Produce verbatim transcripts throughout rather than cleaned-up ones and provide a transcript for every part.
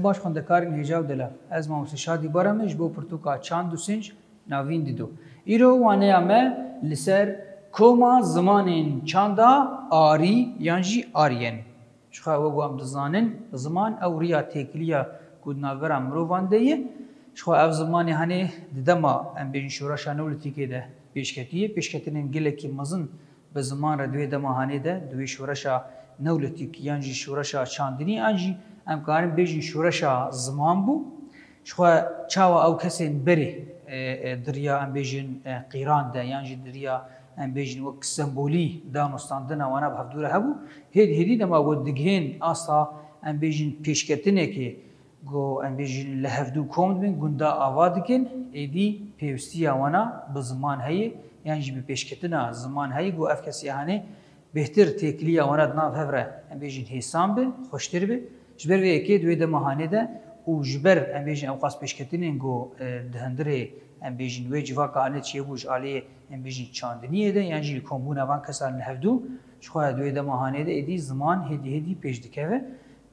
Baş xwendekarên hêja û delal. Ez mamoste Şadî Baram me ji bo pirtûka Çand û Sinc navîn dido. Îro waneya me li ser koma zimanên çanda Arî yan jî Aryen. Jixwe wek ku em dizanin, ziman ew riya têkiliya ku di navbera mirovan de ye. Jixwe ev zimanê hanê di dema, em bêjin, şoreşa Neolîtîkê de pêşketiye. Pêşketinên gelekî mezin bi ziman re di wê dema hanê de, di wê şoreşa Neolîtîk yan jî şoreşa çandinî an jî em karin bêjin şoreşa ziman bû. Jixwe çawa ew kesên berê, e, e, di riya, em bêjin, e, qîran de yan jî di riya, em bêjin, wek sembolî danûstandina wana bi hevdû re hebû, hêdî hêdî dema ku digihên asta, em bêjin, pêşketinekê ku, em bêjin, li hevdû kom dibin, gunda ava dikin, êdî pêwîstiya wana bi ziman heye yan jî bi pêşketina ziman heye ku ev kesê hanê bêhtir têkiliya wana di nav hev re, em bêjin, hêsan bi, xweştir bi. Ji ber vê yekê di wê dema hanê de û ji ber, em bêjin, ew qas pêşketinên ku, e, di hundirê, em bêjin, wê civaka hanê çêbû ji aliyê, em bêjin, çandiniyê de yan jî kombûna van kesan li hevdû, jixwe di wê dema hanê de êdî ziman hêdî hêdî pêş dikeve.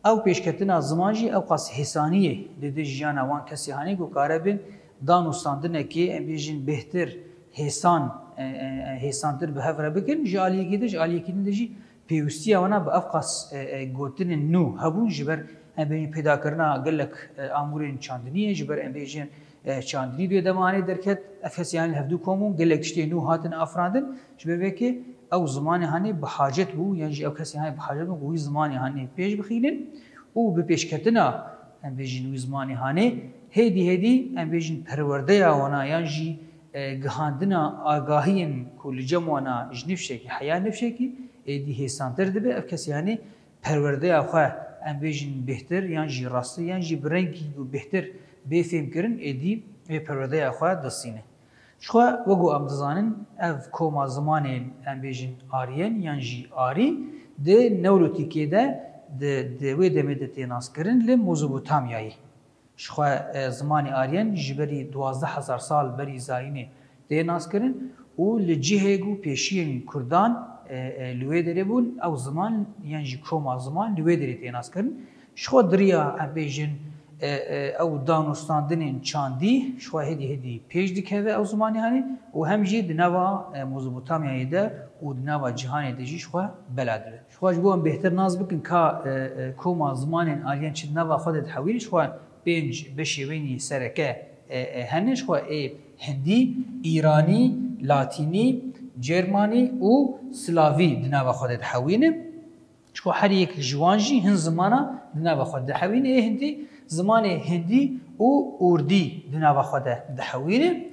Ew pêşketina ziman jî ew qas hêsaniyê dide jiyana wan kesê hanê ku karibin danûstandinekê, em bêjin, bêhtir hêsan, e, e, e, hêsantir bi hev re bikin. Ji aliyekî de, ji aliyekî din de jî pêwîstiya wana bi ev qas, e, e, gotinên nû hebûn, ji ber, em bêjin, pêdakirina gelek, e, amûrên çandiniyê, ji ber, em bêjin, e, çandinî di wê dema hanê derket, ev kesê hanê li hevdû kom bûn, gelek tiştê nû hatin afirandin, ji ber vê yekê ew zimanê hanê bi hacet bû, yan jî ew kesê hanê bi hacet bûn ku wî zimanê hanê pêş bixînin û bi pêşketina, em bêjin, wî zimanê hanê, hêdî hêdî, em bêjin, perwerdeya wana yan jî, e, gihandina agahiyên ku li cem wana ji nifşekî heya nifşekî êdî hêsantir dibe, ev kesê hanê perwerdeya xwe, em bêjin, bêhtir yan jî rasttir yan jî bi rengî ku bêhtir bê fêhmkirin, êdî vê perwerdeya xwe distîne. Jixwe wek ku em dizanin, ev koma zimanên, em bêjin, Aryen yan jî Arî di Neolîtîkê de, di, di wê demê de tê naskirin li Mezopotamyayê. Jixwe, e, zimanê Aryen ji berî duwazdeh hezar sal berî zayînê tê naskirin û li cihê ku pêşiyên Kurdan, e, e, li wê derê bûn, ew ziman yan jî koma ziman li wê derê tê naskirin. Jixwe di riya, em bêjin, e, e, ew danûstandinên çandî, jixwe hêdî hêdî pêş dikeve ew zimanê hanê û hem jî di nava, e, Mezopotamyayê de û di nava cîhanê de jî jixwe bela dibe. Jixwe ji bo em bêhtir nas bikin ka, e, e, koma zimanên Aryen çi di nava xwe de dihewînin, jixwe pênc beşê wênî sereke, e, e, hene, jixwe ê Hindî, Îranî, Latînî, Cermanî û Slavî di nava xwe de dihewînin. Jixwe her yek ji wan jî hin zimana di nava xwe dihewîne. Ê Hindî, zimanê Hindî û Urdî di nava xwe de dihewîne.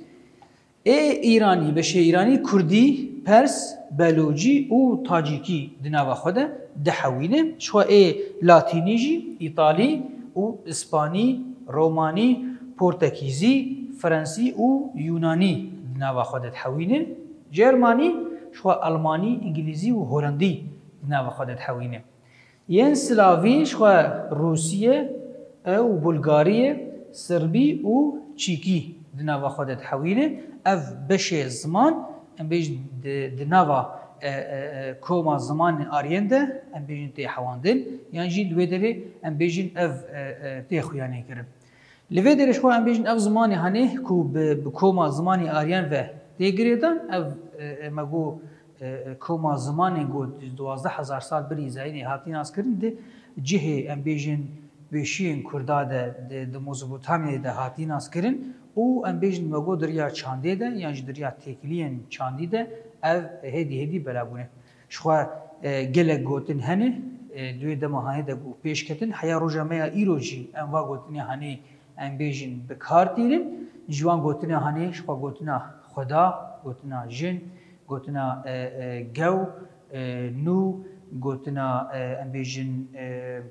Ê Îranî, beşê Îranî, Kurdî, Pers, Belocî û Tacîkî di nava xwe de dihewîne. Jixwe ê Latînî jî, Îtalî û Îspanî, Romanî, Portekîzî, Frensî û Yûnanî di nava xwe de dihewîne. Cermanî, jixwe Elmanî, Îngilîzî û Holandî di nava xwe de dihewîne. Yên Slavî jixwe Rûsî ye, e, û Bulgarî ye, Sirbî û Çîkî di nava xwe de dihewîne. Ev beşê ziman, em bêjin, di, di nava, e, e, e, koma zimanên Aryen de, em bêjin, tê hewandin, yan jî li wê derê, em bêjin, ev, e, e, tê xuyanê kirin. Li vê derê jixwe em bêjin ev zimanê hanê ku bi, bi koma zimanê Aryen ve tê girêdan, ev, e, e, me got, e, e, koma zimanên ku duwazdeh hezar sal berî zayînê hatî naskirin, di cihê, em bêjin, pêşiyên Kurda de, di, di Mezopotamyayê de hatî naskirin û, em bêjin, me got, di riya çandê de yan jî di riya têkiliyên çandî de ev hêdî hêdî bela bûne. Jixwe, e, gelek gotin hene, e, di wê dema hanê de ku pêş ketin, heya roja me ya îro jî em va gotinê hanê, em bêjin, bi kar tînin. Ji wan gotinê hanê, jixwe gotina Xweda, gotina jin, gotina, e, e, gew, e, nû, gotina, e, em bêjin, e,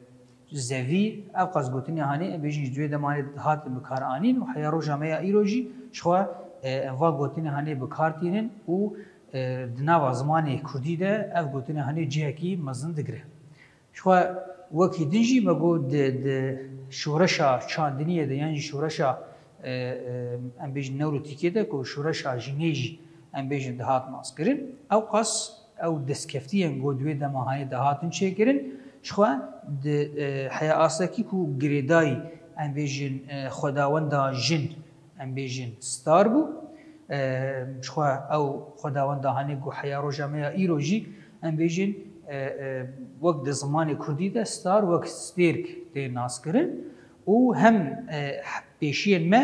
zevî, ev qas gotinê hanê, em bêjin, ji di wê dema hanê dihatin bi kar anîn û heya roja me ya îro jî jixwe, e, em va gotinê hanê bi kar tînin û, e, di nava zimanê kurdî de ev gotinê hanê cihekî mezin digire. Jixwe wekî din jî me got di, di şoreşa çandiniyê de yan jî şoreşa, e, e, em bêjin, newrotîkê de ku şoreşa jinê jî, em bêjin, dihat naskirin, ew qas ew destkeftiyên ku di wê dema hanê dihatin çêkirin, Jixwe di, e, heya astekî ku girêdayî, em bêjin, e, xwedawenda jin, em bêjin star bû. E, jixwe ew xwedawenda hanê ku heya roja me ya îro jî, em bêjin, e, e, wek di zimanê kurdî de star wek stêrk tê naskirin û hem, e, pêşiyên me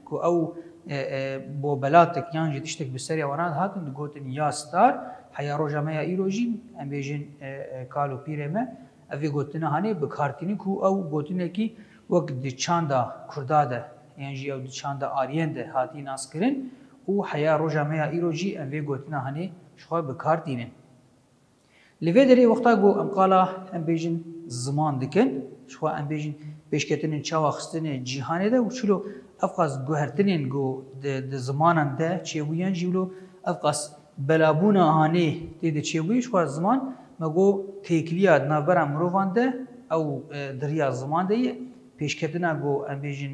ku ew, e, e, bobelatek yan jî tiştek bi serê wana dihatin, digotin ya star, heya roja me ya îro jî, em bêjin, e, e, kal û pîrê me, ev vê gotina hanê bi kar tînin ku ew gotinekî wek di çanda kurda de, yan jî ew di çanda aryen de hatî naskirin û heya roja me ya îro jî em vê gotina hanê jixwe bi kar tînin. Li vê derê wexta ku em qala, em bêjin, ziman dikin, jixwe em bêjin pêşketinên çawa xistinê cîhanê de û çilo ev qas guhertinên ku di, di zimanan de çêbûyan jî wilo ev qas belabûna hanê tê de çêbûyî, jixwe ziman me got têkiliya di navbera mirovan de ew, e, di riya ziman de ye. Pêşketina ku em bêjin,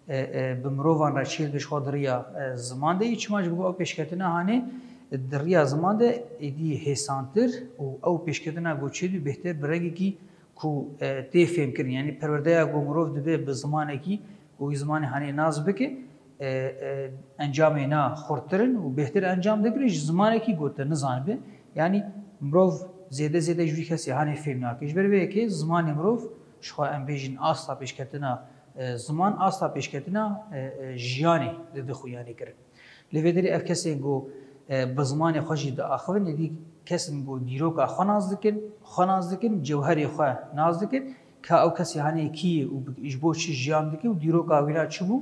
e, e, bi mirovan re çêdibe jixwe di riya, e, ziman de ye. Çima ji bo ew pêşketina hanê di riya ziman de êdî hêsantir û ew pêşketina ku çêdibe bêhtir bi rengekî ku, e, tê fêmkirin. Yanî perwerdeya ku mirov dibe bi zimanekî ku wî zimanê hanê nas bike, e, e, encamê na xurttir in û bêhtir encam digire ji zimanekî ku te nizanibe. Yanî mirov zêde zêde ji wî kesê hanê fêm nake. Ji ber vê yekê zimanê mirov jixwe em bêjin asta pêşketina, e, ziman, asta pêşketina, e, e, jiyanê dide xuyanî kirin. Li vê derê ev kesên ku, e, bi zimanê xwe jî diaxivin, êdî kesên ku dîroka xwe nas dikin, xwe nas dikin, cewherê xwe nas dikin, ka ew kesê hanê kî ye û bi, ji bo çi jiyan dike û dîroka wî na çi bû,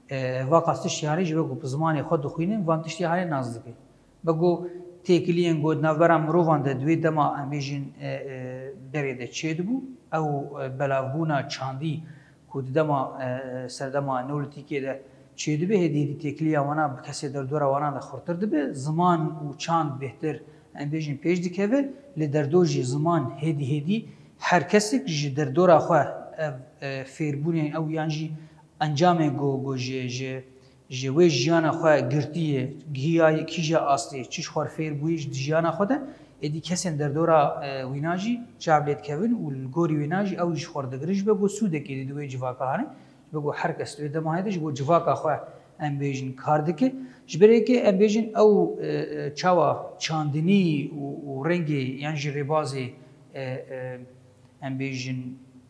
e, va qas tiştî hanê ji bo ku bi zimanê xwe dixwînin, van tiştî hanê nas dikin. Me got têkiliyên ku di navbera mirovan de di wê dema em bêjin, e, e, berê de çêdibû, ew, e, belavbûna çandî ku di dema, e, serdema Neolîtîkê de çêdibe, hêdî hêdî têkiliya wana bi kesê derdora wana de xurtir dibe. Ziman û çand bêhtir, em bêjin, pêş dikeve, li derdo jî ziman hêdî hêdî her kesek ji derdora xwe ev, e, fêrbûnên ew yan jî encamên ku, ku ji, ji, ji wê jiyana xwe girtiye, gihiyaye kîja astê, çi ji xwe fêr bûye ji di jiyana xwe de, êdî kesên derdora, e, wîna jî çav lê dikevin û li gorî wêna jî ew jî ji xwe digirin, ji ber ku sûdekê dî di wê civaka hene, ji ber ku her kes di wê dema heye de ji bo civaka xwe, em bêjin, kar dike. Ji ber yekê em bêjin ew, e, e, çawa çandinî û, û rengê yan jî rêbazê, e, e, em bêjin,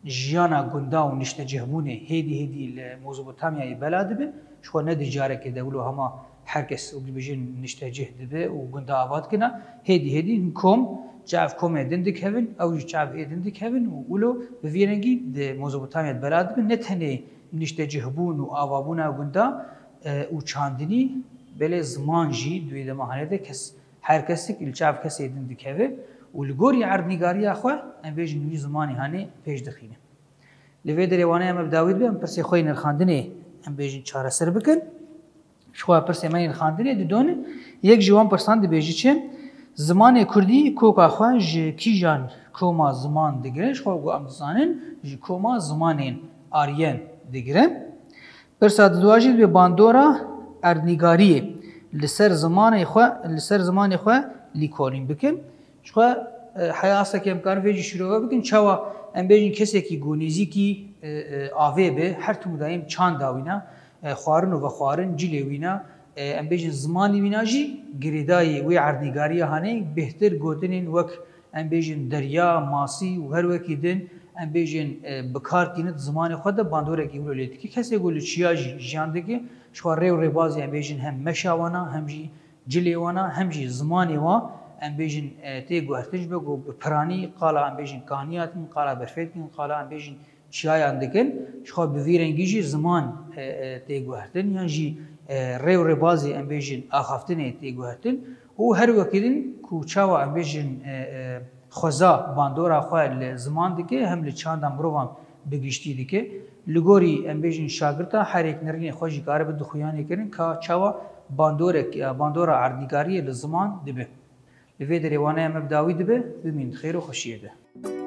jiyana gunda û niştecihbûnê hêdî hêdî li Mezopotamyayê bela dibe. Ji xwe ne di carekê de wilo hema her kes wekî bêjin niştecih dibe û gunda ava dikina. Hêdî hêdî hin kom çav komê din dikevin, ew jî çav ê din dikevin û wilo bi vî rengî di Mezopotamya de bela dibin. Ne tenê niştecihbûn û avabûna gunda, e, û çandinî, belê ziman jî di wê dema hanê de kes Her kesek li çav kesê din dikeve û li gorî erdnîgariya xwe, em bêjin, wî zimanê hanê pêş dixîne. Li vê derê wana em bi dawî dibe, em pirsê xwe yê nirxandinê, em bêjin, çareser bikin. Ji xwe pirsê me yê nirxandinê didonin. Yek ji wan pirsan dibêje çi? Zimanê kurdî koka xwe ji kîjan koma ziman digire? Ji xwe ku em dizanin, ji koma zimanên Aryen digire. Pirsa diduwa jî dibe bandora erdnîgariyê li ser zimanê xwe, li ser zimanê xwe lîkolîn bikin. Ji xwe, e, heya astekê em karin vê jî şîrove bikin. Çawa em bêjin kesekî ku nêzîkî, e, e, avê be, her tim û dayîm çanda wîna, e, xwarin û vexwarin cilê wîna, e, em bêjin zimanê wîna jî girêdayî wê erdnîgariya hanê bêhtir gotinên wek em bêjin derya, masî û her wekî din, em bêjin, e, bi kar tîne di zimanê xwe de bandorekî wilo lê dike. Kesê ku li çiya jî jiyan dike, ji xwe rê û rêbazê em bêjin hem meşa wana, hem jî cilê wana, hem jî zimanê wan em bêjin, e, tê guhertin. Ji ber ku bi piranî qala em bêjin kaniya dikin, qala berfê dikin, qala em bêjin çiyayan dikin, ji xwe bi vî rengî jî ziman, e, e, tê guhertin, yan jî, e, rê û rêbazê em bêjin axaftinê tê guhertin û her wekî din ku çawa em bêjin, e, e, xweza bandora xwe li ziman dike, hem li çanda mirovan bi giştî dike. Li gorî em bêjin şagirta her yek nerînê xwe jî karibe dixuyanê kirin ka çawa bandorek, bandora erdnîgariyê li ziman dibe. Li vê derê waneya me bi dawî dibe, bimînin di xêr û xweşiyê de.